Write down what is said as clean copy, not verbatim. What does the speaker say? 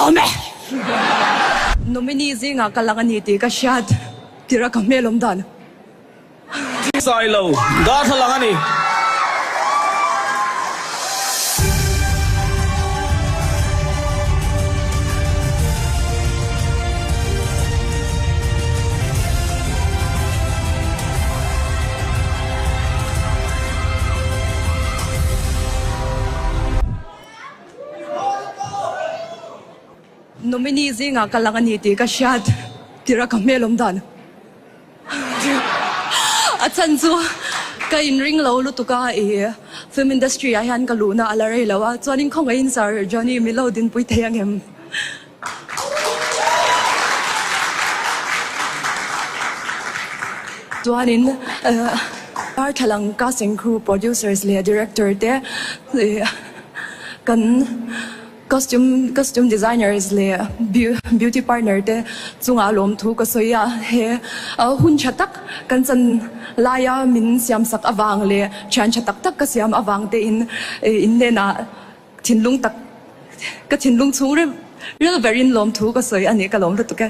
lawm e. Nominee zingah ka lang a ni tih ka hriat tirh a ka hmel awm dan. Sailo darthlalang a ni. Nominee zingah ka lang a ni tih ka hriat tirh a ka hmel awm dan. A chhan chu ka inring lo lutuk a, i film industry ah hian ka luhna a la rei lo a, chuanin khawngaihin Sir Johnny min lo dinpui thei ang em? Chuanin darthlalang casting crew, producers leh director te kan Costume costume designers leh beauty partner te chungah lawmthu ka sawi a, he hun tha tak kan chan laia min siam sak avang leh thian tha tak tak ka siam avang te in in hnenah thinlung tak ka thinlung chhung ril berin lawmthu ka sawi a ni ka lawm lutuk e.